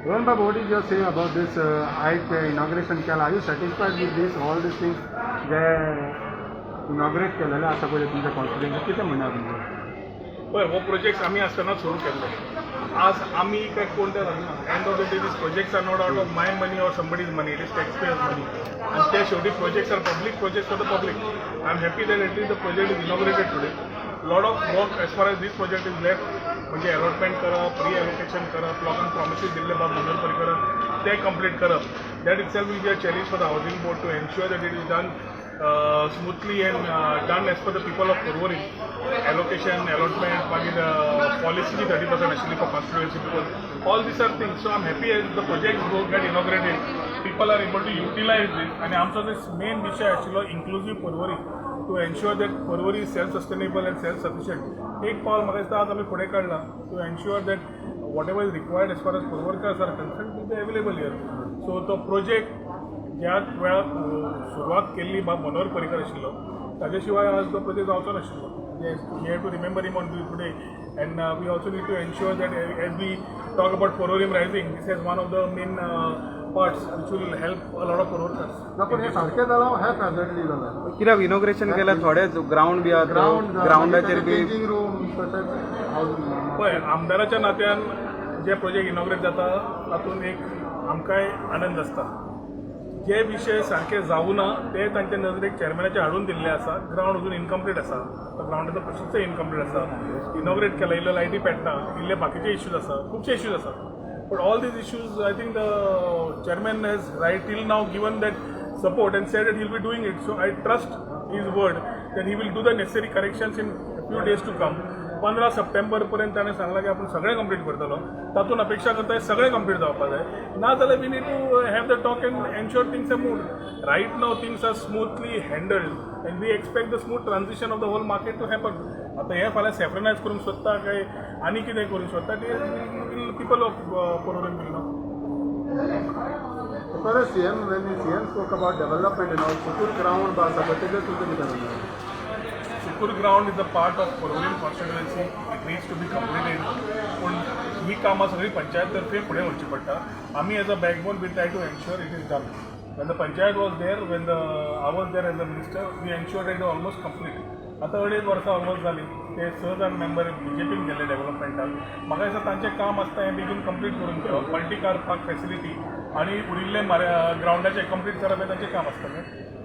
Rohan Babu, what is your say about this आयज inauguration केला? Are you satisfied with this, all these things J inaugurate केलेले आसा पळय तुमच्या constituency, कितें म्हणणें तुमचें? पळय, हो प्रोजेक्ट आमी आसतना सुरू केल्लो. आज आमी काय कोण ते सांगना. End of the day, these projects are not out of my money or somebody's money, it is taxpayers' money. आनी ते शेवटी projects are public projects for the public. I am happy that at least the project is inaugurated today. Lot of work as far as this project is left, म्हणजे allotment करप, रिएलोकेशन करप, लोकांक promises दिल्ले बाब मनोहर पर्रीकरान ते कंप्लीट करप, that itself will be a challenge for the housing board to ensure that it is done smoothly and done as per the people of Porvorim. Allocation, allotment, मागीर policy 30% आशिल्ली for constituency people, all these are things. So I am happy as the project go get inaugurated, people are able to utilize this. आनी आमचो जो main विशय आशिल्लो, inclusive Porvorim, to ensure that Porvorim is self sustainable and self sufficient, एक पावल म्हाका दिसता आज आमी फुडें काडला to ensure that whatever is required as far as Porvorimkars are concerned will be available here. So तो प्रोजेक्ट ज्या वेळार सुरवात केल्ली बाब मनोहर पर्रीकर आशिल्लो, ताजे शिवाय आज तो प्रोजेक्ट जावचो नाशिल्लो. Yes, we have to remember him on today and we also need to ensure that as we talk about Porvorim rising, this is one of the main parts which will help a lot of Porvorimkars. ना, पण हे सारकें जालां, हॅपहॅझर्डली जालां. कित्याक inauguration केलां, थोडेच ground बी आहा, ग्रावंड, ग्रावंडाचेर बी. चेंजींग रूम, तशेंच हाऊस. पळय, आमदाराच्या नात्यान जे प्रोजेक्ट इनॉग्रेट जाता तातूंत एक आमकांय आनंद आसता. जे विशय सारके जावं ना ते तांच्या नजरेक चेअरमॅनाचे हाडून दिल्ले आसा. ग्रावंड अजून इनकम्प्लीट आसा, ग्रावंडाचो प्रश्नच इनकम्प्लीट आसा. इनॉग्रेट केला, इल्लो लायटी पेटना, इल्ले बाकीचे इश्यूज आसा, खुबशे इश्यूज आसा. But all these issues, I think the chairman has right till now given that support and said that he'll be doing it. So I trust his word that he will do the necessary corrections in few days to come. 15 सप्टेंबर पर्यंत ताणें सांगलां की आपूण सगळें complete करतलो. तातूंत अपेक्षा करता सगळें कंप्लीट जावपा जाय, ना जाल्यार we need to have the talk and ensure things are moved. Right now things are smoothly handled and we expect the smooth transition of the whole market to happen. आतां हे फाल्यां सेफ्रनायज करूंक सोदता काय आनी कितें करूंक सोदता ते people of Porvorim will know. As far as CM, when the CM spoke about development and all, Sukur ground बा आसा पळय, तेजेर तुमचें कितें म्हणणें? Sukur ground is a part of Porvorim constituency. It needs to be completed. पूण ही कामां सगळीं पंचायत तर्फे फुडें व्हरची पडटा. आमी as a backbone, we try to ensure it is done. When the panchayat was there, when the I was there as a minister, we ensure it almost complete. आतां अडेज वर्सां ऑलमोस्ट जालीं, ते स जाण मेंबर बीजेपीन गेले डेव्हलपमेंटाक. म्हाका दिसता तांचें काम आसता हें बेगीन कंप्लीट करून घेवप. मल्टी कार पार्क फॅसिलिटी आनी उरिल्ले ग्रावंडाचें कंप्लीट करप हें तांचें काम आसतलें.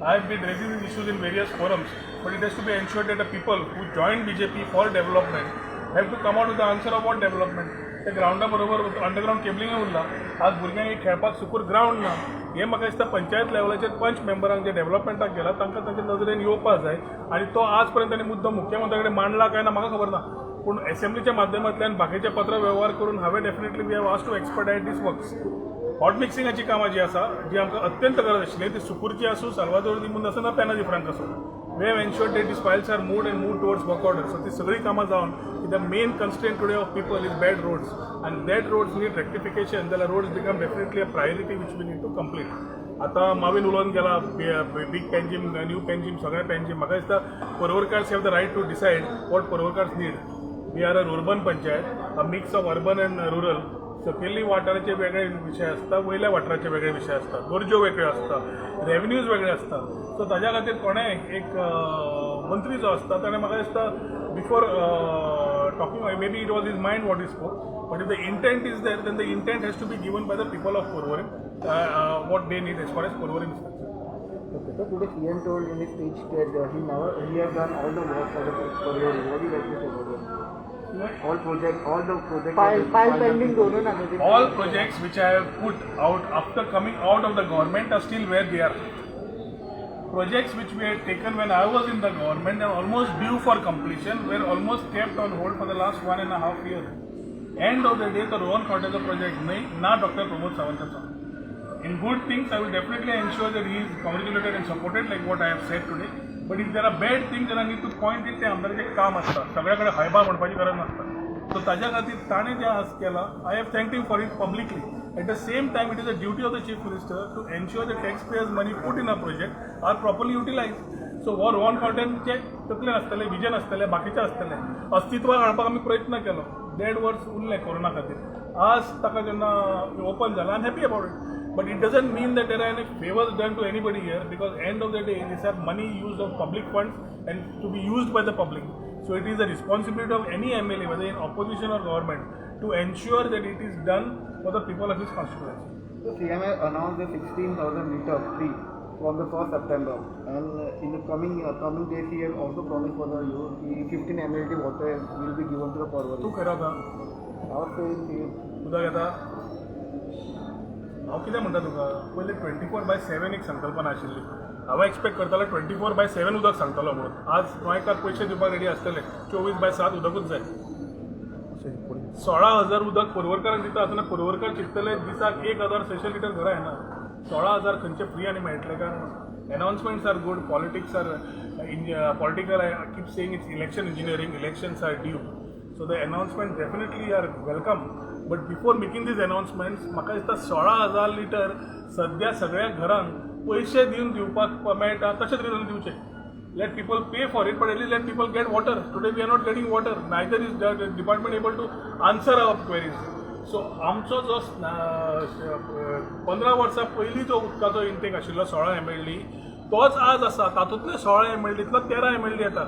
I have been raising these issues in various forums, but it has to be ensured that the people who joined BJP for development have to come out with the answer of what development. ते ग्रावंडा बरोबर underground केबलिंगूय उरला. आज भुरग्यांक खेळपाक Sukur ground ना. हें म्हाका दिसता पंचायत लेवलाचेर पंच मेंबरांक जे डेव्हलपमेंटाक गेला तांकां तांच्या नजरेन येवपाक जाय. आनी तो आज पर्यंत तांणी मुद्दो मुख्यमंत्र्या कडेन मांडला काय ना म्हाका खबर ना, पूण एसेंब्लीच्या माध्यमांतल्यान बाकीचे पत्र वेव्हार करून हांवें definitely we have asked to expedite these works. Hot मिक्सिंगाची कामां जी आसा, जी आमकां अत्यंत गरज आशिल्ली, ती सुकूरची आसूं, साल्वादोर दी मुंद आसूं ना पेना दी फ्रांक आसूं, we have ensured that these files are moved and moved towards work order. So ती सगळी कामां जावन, the main constraint today of people is bad roads and that roads need rectification, जाल्यार roads become definitely a priority which we need to complete. आतां मावीन उलोवन गेला, बीग Panjim, new Panjim, सगळें पेंजीम. म्हाका दिसता Porvorimkars have the right to decide what Porvorimkars need. We are a urban panchayat, a mix of urban and rural. सकयल्ली वाठाराचे वेगळे विशय आसता, वयल्या वाठाराचे वेगळे विशय आसता, गरज्यो वेगळ्यो आसता, रेवन्यूज वेगळे आसता. सो ताज्या खातीर कोणेय एक मंत्री जो आसता ताणें म्हाका दिसता before talking, maybe it was his mind what he spoke, but if the intent is there, then the intent has to be given by the people of Porvorim, what they need as far as Porvorim is concerned. Okay, so today CM told in his speech that he never he have done all the work for the Porvorim. What do you like to say about that? All project, all the project. File pending दोनों ना. All projects which I have put out after coming out of the government are still where they are. Projects which we had taken when I was in the government and almost due for completion were almost kept on hold for the last 1.5 year. End of the day, the Rohan Khauntecho project न्हय ना doctor Pramod सावंताचो. In good things, I will definitely ensure that he is congratulated and supported, like what I have said today. But if there are bad things, then I need to point it. ते आमदाराचें काम आसता, सगळ्या कडेन हयबा म्हणपाची गरज नासता. So ताज्या खातीर ताणें जें आज केलां, I have thanked him for it publicly. At the same time, it is a duty of the chief minister to ensure the taxpayers' money put in a project are properly utilized. So हो रोहन खंवटेचे तकले नासतले, vision आसतलें, बाकीचे आसतले. अस्तित्वाक हाडपाक आमी प्रयत्न केलो. देड वर्स उरलें कोरोना खातीर. आज ताका जेन्ना ओपन जाला, I am happy about it, but it doesn't mean that there are any favours done to anybody here, because end of the day this are money use of public funds and to be used by the public. So it is the responsibility of any MLA, whether in opposition or government, to ensure that it is done for the people of his constituency. So CM has announced the 16,000 litre free from the 1st September, and in the coming days he has also promised for the you 15 MLD water will be given to the तूं Porvorim. खंय रावता? I was saying उदक येता. हांव कितें म्हणटा तुका, पयलीं 24/7 एक संकल्पना आशिल्ली. हांव एक्सपेक्ट करतालो 24/7 उदक सांगतलो म्हणून. आज गोंयकार पयशे दिवपाक रेडी आसतले, 24/7 उदकूच जाय. 16,000 उदक पर्वरकारांक दिता आसतना पर्वरकार चिंततले दिसाक 1600 लिटर घरा येना. 16,000 खंयचे फ्री आनी मेळटले काय म्हणून. Announcements are good, politics are political. I keep saying it's election engineering. Elections are due, so the announcement definitely are welcome, but before making these announcements, म्हाका दिसता 16,000 लिटर सद्या सगळ्या घरांक पयशे दिवन दिवपाक मेळटा तशें तरी दिवचें. Let people pay for it, but at least let people get water. Today we are not getting water, neither is the department able to answer our queries. So आमचो जो 15 वर्सां पयलीं जो उदकाचो इंटेक आशिल्लो 16 एमएलडी, तोच आज आसा. तातूंतले 16 एमएलडींतलो 13 एमएलडी येता.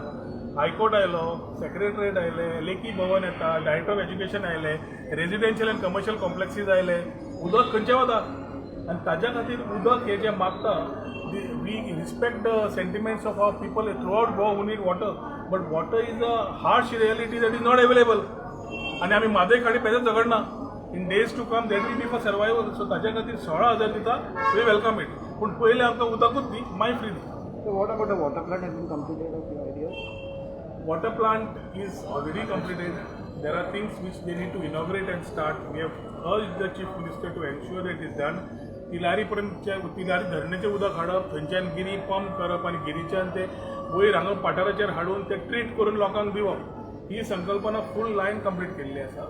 हायकोर्ट आयलो, सेक्रेटरीएट आयले, लेखी भवन येता, डायरेक्टर ऑफ एज्युकेशन आयले, रेजिडेन्शियल अँड कमर्शियल कॉम्प्लेक्सीस आयले. उदक खंयचें वता? आनी ताज्या खातीर उदक हें जें मागता, we respect the sentiments of our people throughout Goa who need water, but water is a harsh reality that is not available. आनी आमी म्हादय खाडी पेजेच झगडना. In days to come that will be for survival. So ताज्या खातीर 16,000 दिता, we welcome it, पूण पयलें आमकां उदकूच दी, मागीर free the. So what about the water plant has been completed of your idea? Water plant is already completed. There are things which they need to inaugurate and start. We have urged the Chief Minister to ensure that it is done. Tillari पर्यंतच्या तिलारी धरणेचें उदक हाडप, थंयच्यान Giri pump करप आनी गिरीच्यान ते वयर हांगा पठाराचेर हाडून ते ट्रीट करून लोकांक दिवप, ही संकल्पना फूल लायन कंप्लीट केल्ली आसा.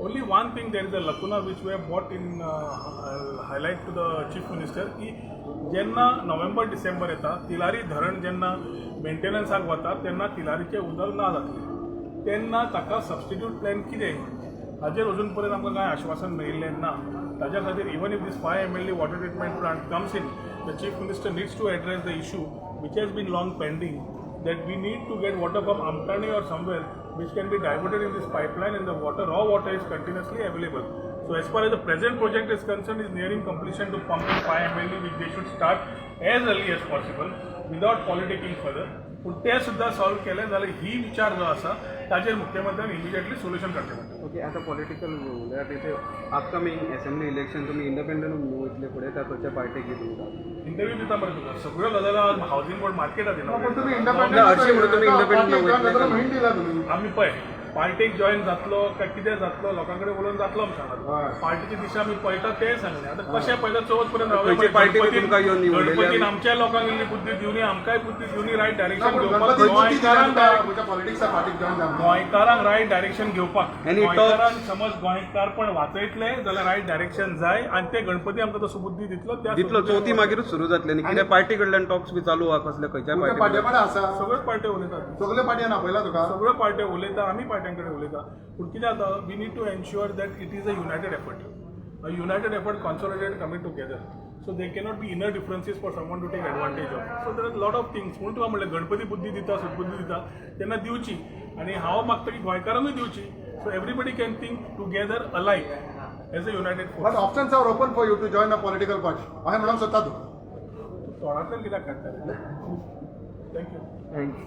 Only one thing, there is a lacuna which we have brought in highlight to the Chief Minister की जेन्ना नोव्हेंबर डिसेंबर येता, तिलारी धरण जेन्ना मेंटेनन्साक वता, तेन्ना तिलारीचें उदक ना जातलें. तेन्ना ताका सबस्टिट्यूट प्लॅन कितें, हाजेर अजून पर्यंत आमकां कांय आश्वासन मेळिल्लें ना. ताज्या खातीर even if this 5 MLD water treatment plant comes in, the Chief Minister needs to address the issue which has been long pending, that we need to get water from Amtani or somewhere which can be diverted in this pipeline and the water, raw water is continuously available. So as far as the present project is concerned, is nearing completion to pump in 5 MLD, which they should start as early as possible without politicking further. पूण ते सुद्दां solve केलें जाल्यार ही विचार जो आसा ताजेर मुख्यमंत्र्यान इमिजिएटली सोल्युशन काडचें पडटा. ओके, आतां पॉलिटिकल उलयात. इथे अपकमिंग असेंब्ली इलेक्शन तुमी इंडिपेंडंट वयतले फुडें काय खंयच्या पार्टीक बी तुमकां? इंटरव्यू दिता मरे तुका. सगळ्यो गजाली हावसिंग बोर्ड मार्केटात. पण तुम्ही ना, हरशीं म्हणून तुम्ही independent वयतले का? हिंट दिला तुम्ही. आमी पळय, पार्टीक जॉईन जातलो काय कितें जातलो, लोकां कडेन उलोवन जातलो आमी सांगला. हय. पार्टीची दिशा आमी पळयता तें सांगलें. आतां कशें पळयता, चवथ पर्यंत रावया. खंयची पार्टी बी तुमकां येवन उलयल्या? गणपतीन आमच्या लोकांक इल्ली बुद्धी दिवनी, आमकांय बुद्धी दिवनी, रायट ना, डायरेक्शन पण घेवपाक. गणपती बुद्धी दिल्या गोंयकारांक तुका तुमच्या पॉलिटिक्सा पार्टीक जॉईन जावन. गोंयकारांक रायट डायरेक्शन घेवपाक. Any talks? गोंयकारांक समज गोंयकारपण वाचयतले जाल्यार रायट डायरेक्शन जाय आनी ते गणपती आमकां तसो बुद्धी दितलो त्या दितलो. चवथी मागीरूच सुरू जातले न्ही. कितें पार्टी कडल्यान टॉक्स बी चालू आहा कसले खंयच्या तुमच्या पार्टी? पाट्या पाट्या आसा. सगळ्योच पार्ट्यो उलयतात. सगळे पाट्यान आपयला तुका. सगळ्यो पार्ट्यो उलयता, आमी पार्ट्यां कडेन उलयता, पूण कितें जाता, we need to ensure that it is a united effort, a united effort, consolidated, coming together. So they cannot be inner differences for someone to take advantage of. So there are lot of things. म्हणून तुका म्हणलें, गणपती बुद्धी दिता, सद्बुद्धी दिता तेन्ना दिवची आनी हांव मागता की गोंयकारांकूय दिवची, so everybody can think together alike as a united but force. Options are open for you to join a political party अशें म्हणूंक सोदता तूं? तोंडांतल्यान कित्याक काडटा? Thank you. Thanks.